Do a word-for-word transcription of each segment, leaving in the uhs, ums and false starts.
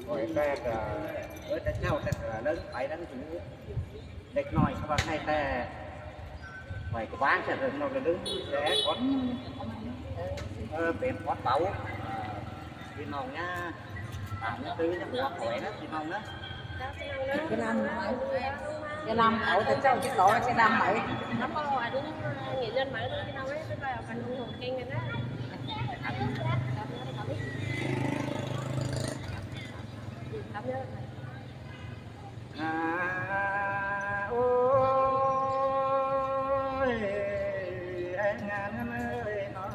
Khỏi ꞌtẹ, ꞌcọ, ꞌới, ꞌtẹ ꞌchạu ꞌtẹ ꞌcọ ꞌlớng pay ꞌlớng dú. Đếc ꞌnọi ꞌcọ ꞌva ꞌnị ꞌtẹ khỏi ꞌcọ ꞌváng ꞌchạ ꞌlớng ꞌnọi ꞌlớng đé ꞌcọ. Ơ, pên ꞌcọ báu. ꞌPi ꞌnọng ꞌnớ, tảm ꞌnớ ꞌtứ ꞌnớ, ꞌcọ khỏi ꞌnớ, ꞌpi ꞌnọng ꞌnớ. ꞌCọ ꞌnặn, ꞌcọ ꞌnặn au ꞌtẹ ꞌchạu ꞌchí ꞌcọ ꞌchí ꞌnặn mảy. Cắp ꞌpộ ăn nghệ nhân mảy thôi, ꞌpi ꞌnọng ꞌnớ, bái bai au căn ủng hộ kênh ꞌnặn ꞌnớ. Cắp ꞌnớ. À, ôi, anh ngàn ơi nó.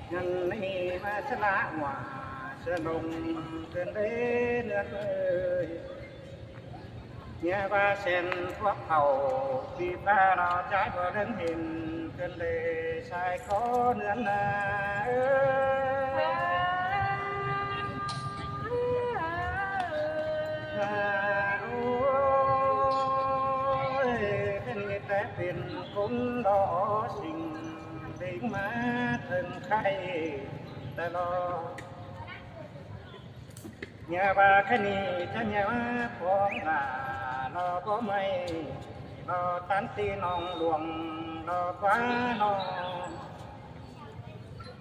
Ngăn đi mà sẽ lạ họa, sẽ lồng cơn đế nước ơi. Nghe ba sen thuốc hậu, vì ba nó trái bờ đến hình, cơn đế sai khó nướn à, ơi. À, ôi, bên người té tiền cũng đó sinh, đỉnh má thân khay, ta lo. Nhà ba cái ni cha nhà ba phong là lo có mây, lo tán ti nòng luồng, lo quá lo.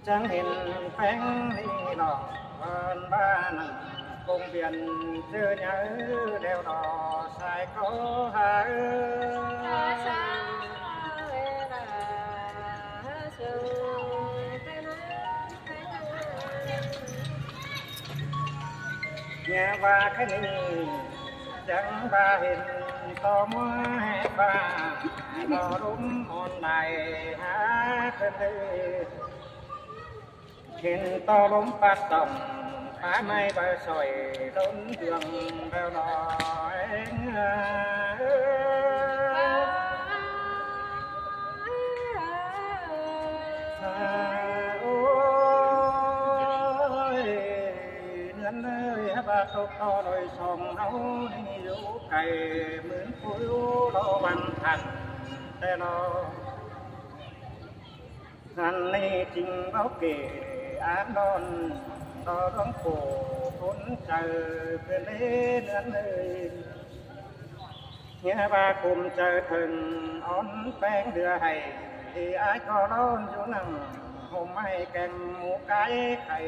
Chẳng hiện phén ni lo, con ba nặng công viên chữ nhớ đeo đỏ sai có hai. Nhà ba cái ni chẳng ba hiện to mua hè ba, to đúng môn này há cơn đi. Hiện to bóng bát tổng, phá may bờ sỏi đốn đường bèo đỏ. Ôi, nướn ơi, há ba tốc to đôi sông háo đi dấu cày mướn phối lo văn thần tê lo. Hăn ni chính báo kể án đón, đó đón khổ khốn trời quên lễ nướn ơi. Nghe ba khùm trời thần ón pén đưa hay, thì ai có đón dụ nặng, hôm mai kèm mũ cái khay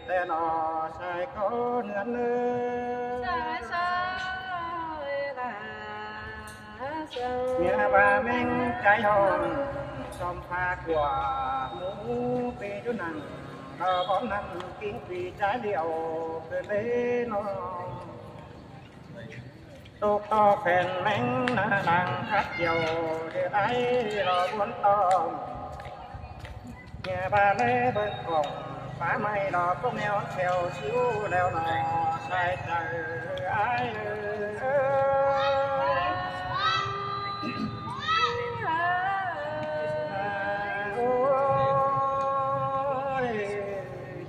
tê lo sai có nướn ơi. Sai sai là Nghe ba meng trái hòn, xóm pha của mũ pi dụ nặng, lo bón nặng kinh phí trái điệu, quên lễ nó. Tốc to phèn meng nà làng khát chiều, để ai lo buôn to. Nghe ba lễ bớt cổng, phá may lo cốc neo theo xíu leo lo sai trời ai ơi. Ôi,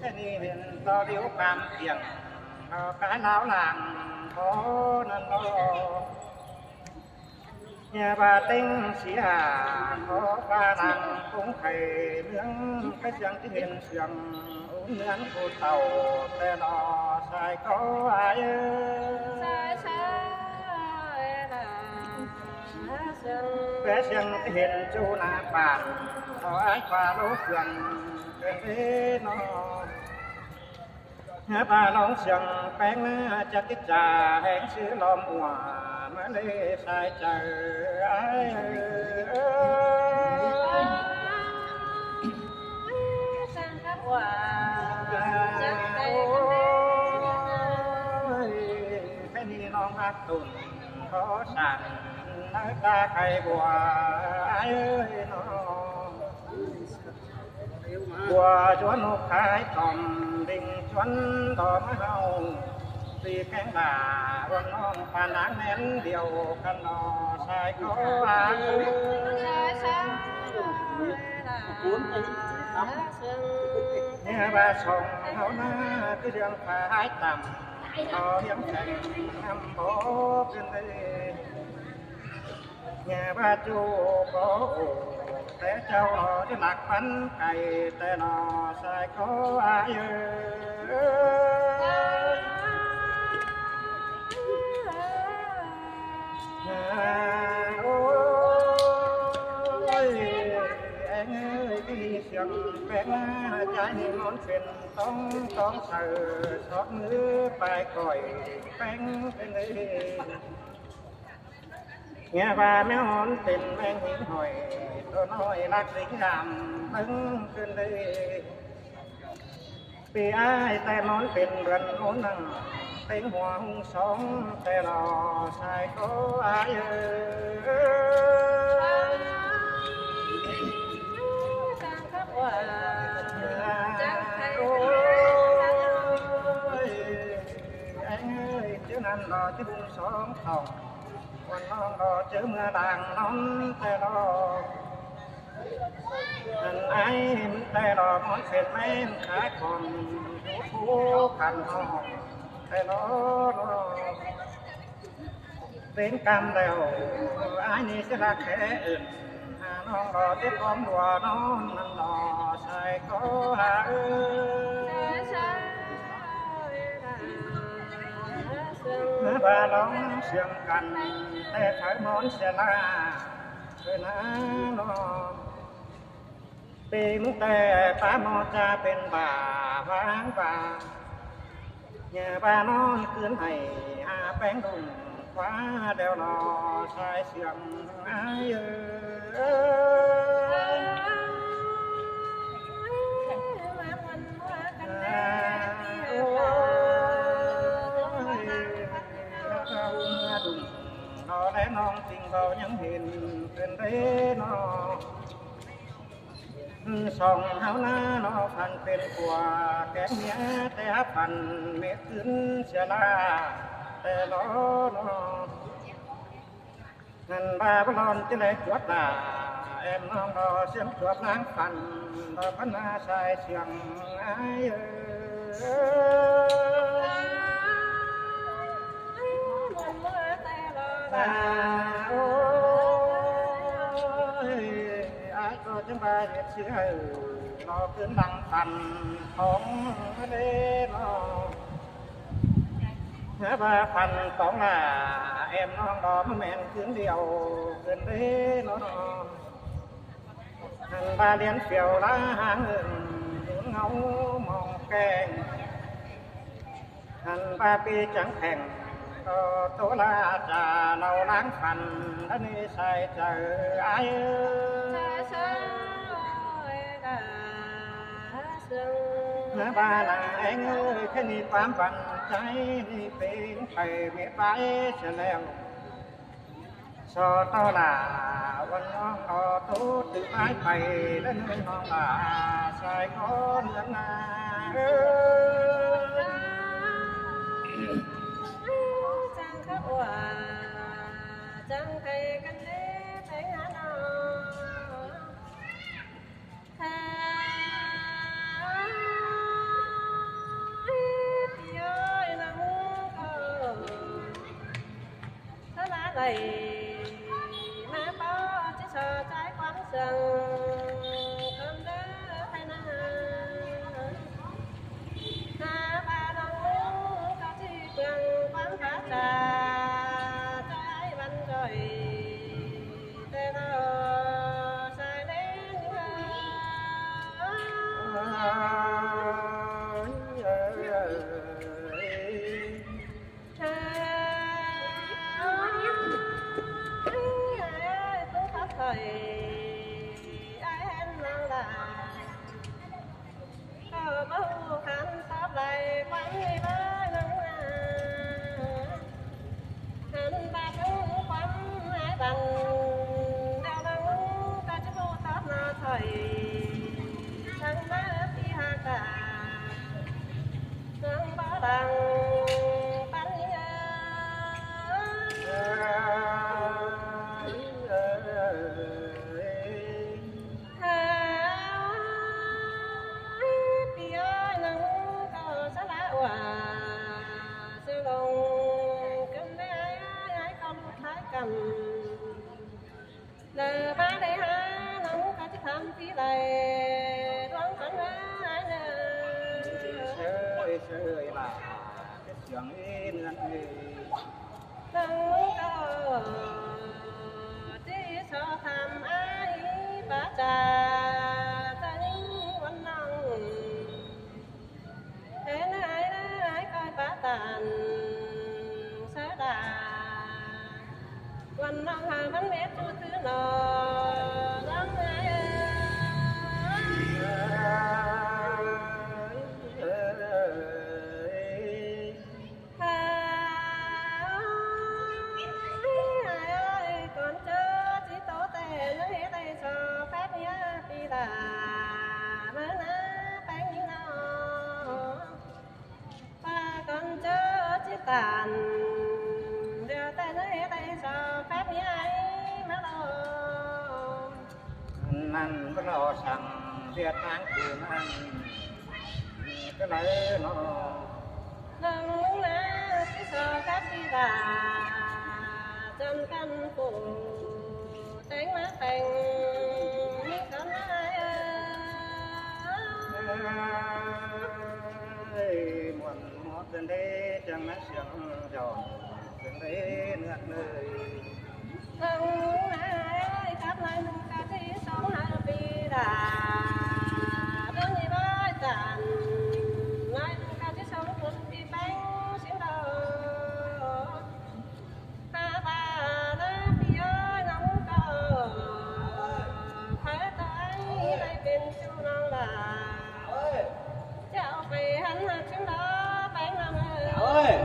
thế ni hiện to điếu cam kiểng, lo cái láo làng có năn lo. Nhà ba tênh sĩ hà, khó ba làng cũng thầy nướng, cái siang cái hiền siang, ốm nướng cô tàu, tê lo sai có ai ơi. Sai sai là siang. Cái siang cái hiền chu nà bản, có ai qua lố siang, cái thế nó. Há ba lóng siang péng ná chắc kít chả hén sư lom ua, ꞌmá lê sai trời ai ơi. Sang khắp ua, chắc kít chả hén sư lom ua. Ôi, cái ni nong ác tùn, khó sàng, ná ta khay bùa ai ơi nó. Bùa chuôn ꞌhụk khái tỏm đinh chuôn đỏ má hâu. Tùy kéng đả ꞌuôn ꞌnọng phan đáng nén điều căn đỏ sai có ai. Nghe ba sông háo ná cứ riêng phá hái tẳm. Nó hiếng sẻng năm bố bên đây. Nghe ba chu có ổ, té châu lo chứ lạc bắn cày, té lo sai có ai ơi. Ái ꞌnị ꞌmón pên tóng tóng saư, sót ꞌmứ pay khỏi péng pên đi. ꞌNhá ꞌva ꞌmí ꞌmón pên ꞌmén ꞌhính hỏi, ꞌto ꞌnọi lắc dính dam ꞌmứng ꞌcứn đi. ꞌPi ái, té ꞌmón pên bươn ꞌmón nẳng, ꞌtếng hua ꞌhung sóng, té lo sai ꞌcọ ái ơi. Ôi, anh ơi, chứ năn lo chứ ꞌhung sóng khỏng, ꞌmuôn ꞌnọng lo chứ ꞌmưa đang ꞌnóng té lo. Ăn ái ꞌmứng té lo ꞌmón pên ꞌmen khá khỏng, dú phú khăn hỏng té lo lo. Pên căm đẻo, ái ꞌnị ꞌchí lắc khé ứn, ha ꞌnọng lo tiếp ꞌcóm đua ꞌnón năn lo sai ꞌcọ ha ơi. ꞌMá ba lóng siêng căn, té kháư ꞌmón sia ꞌla, ꞌcứ ná lo. ꞌPi ꞌmứng té pá ꞌmo ꞌchá pên ba, váng ba. ꞌNhá ba ꞌnón ꞌcứn hảy, ha péng đung ꞌquá đẻo lo sai siêng ái ơi. Ôi, ꞌmưa đung lo đé ꞌnọng ꞌching ꞌvạu ꞌnhắng hên pên đé ꞌnọ. Song ꞌháu ꞌná ꞌnọ phăn pên của kéng ꞌmía té hák phăn mết ꞌcứn sia ꞌla té lo ꞌnọ. Ngăn ba bá lon ꞌchí đảy chuốp đa, em ꞌnọng lo siêm chuốp ꞌnáng phăn, lo phăn ꞌná sai siêng ái ơi. Ôi, ái ꞌcọ chắng ba ꞌdệt sia ơi, lo ꞌcứn lăng phăn khong đé ꞌnọ. ꞌNhá ba phăn tóng ꞌla, em ꞌnọng lo ꞌmá ꞌmen ꞌcứn điêu ꞌcứn đé ꞌnọ. Hăn ba liên phiêu ꞌla háng ưng, ꞌngáu mong keng. Hăn ba ꞌpi chắng khẻng, ꞌto ꞌla chả ꞌlau láng phăn, ꞌlá ꞌnị sai chaư ái ơi. ꞌNhá ba ꞌla eng ơi, ꞌkhạy ꞌnị ꞌquám băn chaư ꞌnị pên pay mết pay sia ꞌlẹo. So ꞌto ꞌla, ꞌvắn ꞌnọng ꞌto tứ pay pay, ꞌlẹo ꞌnị ꞌnọng ꞌla sai ꞌcọ ꞌnưng ꞌna. Chắng khắp ua, chắng khay căn đé pay hả ꞌnọng. Tha ơi, ꞌpi ơi, ꞌnọng ꞌcọ ꞌsớ ꞌla đảy ꞌmá ꞌpo ꞌchí so ꞌchái ꞌquám siêng cơm đé pay ꞌna. Hả ba ꞌnọng ꞌcọ ꞌchí pương ꞌquám phá cha, ꞌchái băn ꞌchoi té lo sai ꞌlẹng. Hả ơi, ꞌpứng khắp khỏi ai hên ꞌnọng ꞌla. ꞌCọ báu khăn tóp lai ꞌquám ꞌnị bá ꞌnọng ꞌna. Hăn ba ꞌpứng ꞌquám ái băn, ꞌlẹo ꞌnọng ꞌcọ ꞌchí báu tóp ꞌna khỏi. Chắng ꞌmá ꞌpi hả cả, chắng báu lăng băn ꞌnị ơi. Hả ơi, ꞌpi ơi, ꞌnọng ꞌcọ ꞌsớ ꞌla ua, ꞌsớ lông cơm đé ái ơi, ái ꞌcọ ꞌlụk thái căn. Lơ ꞌmá đảy hả, ꞌnọng ꞌcọ ꞌchí tham phi lai, ꞌluống cón ái ơi. Sơi, sơi ꞌla, cái siêng ê nươn ê. ꞌNọng ꞌcọ ꞌchí so tham ái pá cha, ta ꞌnhính ꞌvắn ꞌnọng Tản, điêu tai ꞌnớ ꞌhế tai so phép ꞌmí ai ꞌmá lo. ꞌNặn báu lo săng ꞌviạk ꞌtáng cư ꞌnặn, ꞌcọ đảy lo. ꞌNọng ꞌmứng ꞌná ꞌchí so phép đi đa, chăm căn phủ téng ꞌmá téng, ꞌmí cón ꞌmá ai ơi. Ơi, muôn mốt cơn đế chăng ꞌmá siêng dọn, cơn đế ꞌnượt ꞌnới. ꞌNọng ꞌmứng ꞌná ơi, cắp lai ꞌnưng ca ꞌchí sống hăng phi đa. Đương ꞌnị bái tản, lai ꞌnưng ca ꞌchí sống cuốn phi péng sính đo. Hák ꞌva ꞌná phi ơi, ꞌnọng ꞌcọ phaư ꞌtoi đảy pên ꞌchu ꞌnọng đa. Chảu pay hăn hák sính đo, péng ꞌnọng ơi.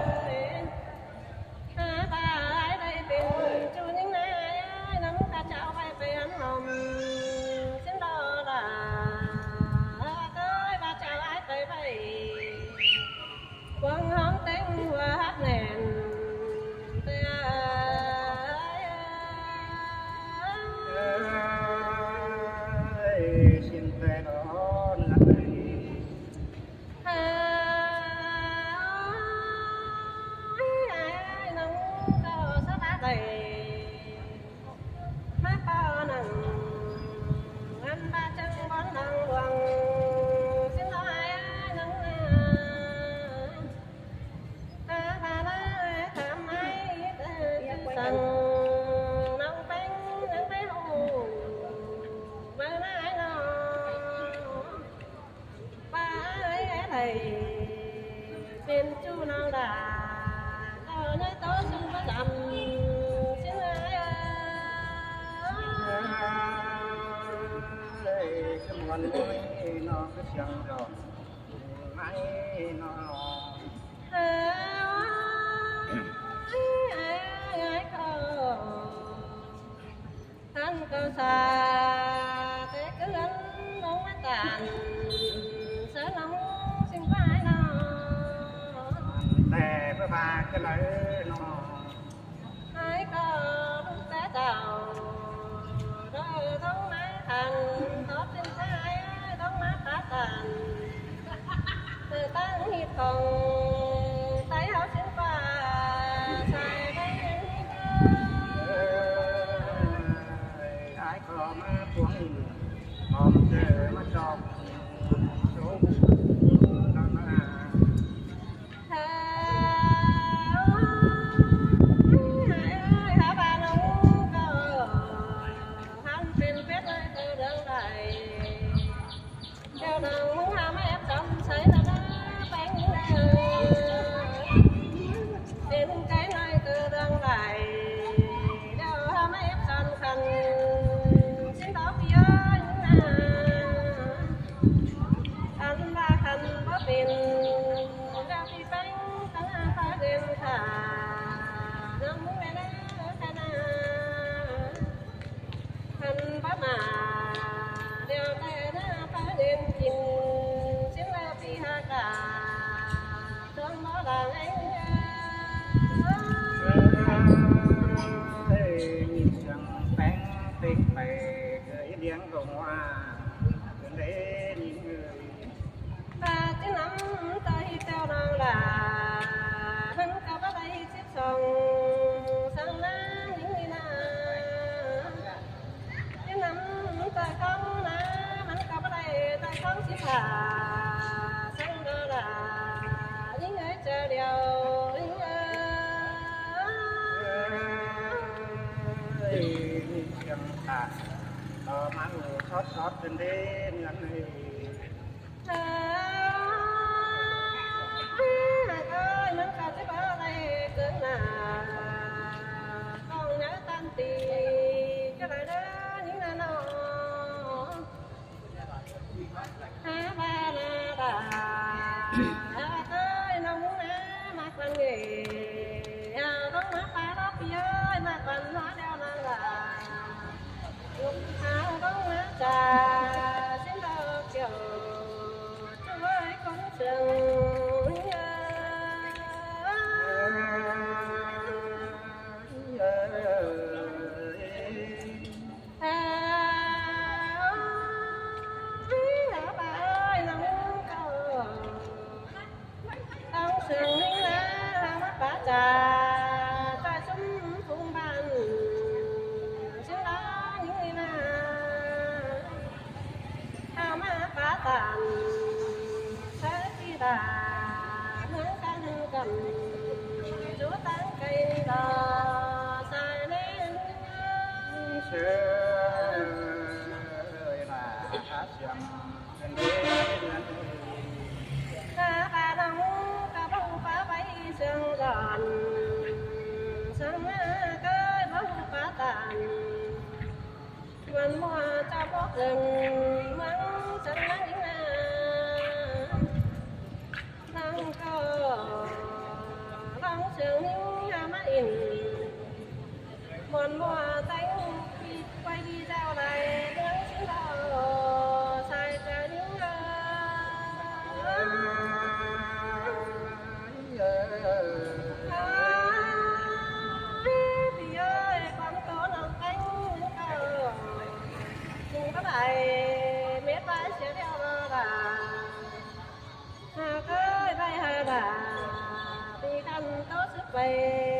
Hák ꞌva ai đảy pên ꞌchu ꞌnhính ꞌná ơi, ꞌnọng ꞌcọ chảu pay pay hăn hom sính đo đa. Hák ơi, ꞌva chảu ai pay pay. Quảng hóm téng hua hák nẻn, té ơi. Ơi, sính té đó ꞌnớ ơi. Ơi, ơi, ơi, ꞌnọng ꞌcọ sa ꞌva đảy. ꞌMá ꞌpo nẳng, ăn ba chăng bón nẳng luông, sính lo ai nẳng na. Ta ba la ai tam ai, ta săng, nẳng péng, nẳng péng hô, ba na ai lo. Ba ai ai đảy, pên ꞌchu ꞌnọng đa, ꞌcọ ꞌnhới ꞌtố sung ba dăm, sính ai ơi. Ơi, ꞌcọ muôn ꞌmới ꞌnọ ꞌcọ siêng dọn, ꞌmái ꞌnọ. Ơi, ơi, ơi, ơi, ơi, ơi, ơi. Hăn ꞌcọ sa té ꞌcứ ăn ꞌlống ꞌmá tản, sa ꞌlống sính ꞌva ai lo. Té ꞌva ba ꞌcọ đảy lo. Ai ꞌcọ ꞌlụk té chảu, đảy ꞌlống ꞌmá tản, tóp sính ꞌva ai ꞌlống ꞌmá pá tản. Tự tăng hít khong, tay háo sính ꞌva, sai đảy. Ai ꞌcọ ꞌmá cuông in, hom ꞌchớ ꞌmá chọc, số. Ơi, ơi, hák ꞌva ꞌnọng ꞌcọ, hăn pên phép lai từ đường đảy. Đeo đăng ꞌmứng há ꞌmá ép chăm sai na na, péng ơi. Pên cái lai từ đường đảy. Đeo há ꞌmá ép chăm khăn, sính đó phi ơi na. Ăn ba khăn báu pên, đeo phi péng, khăn ăn ba đêm thả, nắng mưa na, khăn na. Khăn báu mả, đeo tay na, ba đêm chín, sính la phi ha cả, tuông báu là ngay. Ơi, nhìn sương péng, péng pay, gửi điếng gồng hoa, gửi đế nhìn người. Ba ꞌchí nắm ta hi teo nang la, hăn ꞌcọ báu đảy síp song, săng na ꞌnhính đi na. ꞌChí nắm ta khong na, hăn ꞌcọ báu đảy ta khong síp hả, săng đó la, ꞌnhính ơi chơ điêu, ꞌnhính ơi. Ơi, ꞌnhính sương ta, ꞌcọ ꞌmá ꞌlụk sót sót bên đế, ꞌnhính ơi. Ơi, ơi, ꞌmắn ꞌcọ ꞌchí báu đảy cứng na, khong nháư ꞌtan ti, ꞌchớ lai đé ꞌnhính na ꞌnọ. Hák ꞌva na đa, ơi, ꞌnọng ꞌmứng ná ꞌmá quan nghỉ, háo ꞌlống ꞌmá pá lóp phi ơi, ꞌmá quan ꞌmá đeo nang la. Háo ꞌlống ꞌmá chả, sính lo kiẻo, ꞌchu ơi, con sương, ơi. ta, ꞌmướng căn căn, dú táng cay đỏ, sai ꞌnê. Sơ, ơi là, á, siang, căn đê, căn đê. Cá ba đóng, cá bông phá váy sương giòn, sáng má cơi bông phá tàn. Măn ꞌmưa chả bốc dần, mắng sương nắng na. Lăng ꞌcọ, lăng sương nính ha má in. Măn ꞌmưa téng, quay đi dao đài, nướng sương đỏ, sai cha nính ơ. Ai, ꞌpi ơi, quảng tố nắng téng nính ơ. Sương bá đài, mết bái sia đeo đo đà. Hà cơi bay hà đà, ꞌpi căn tố sứp bay.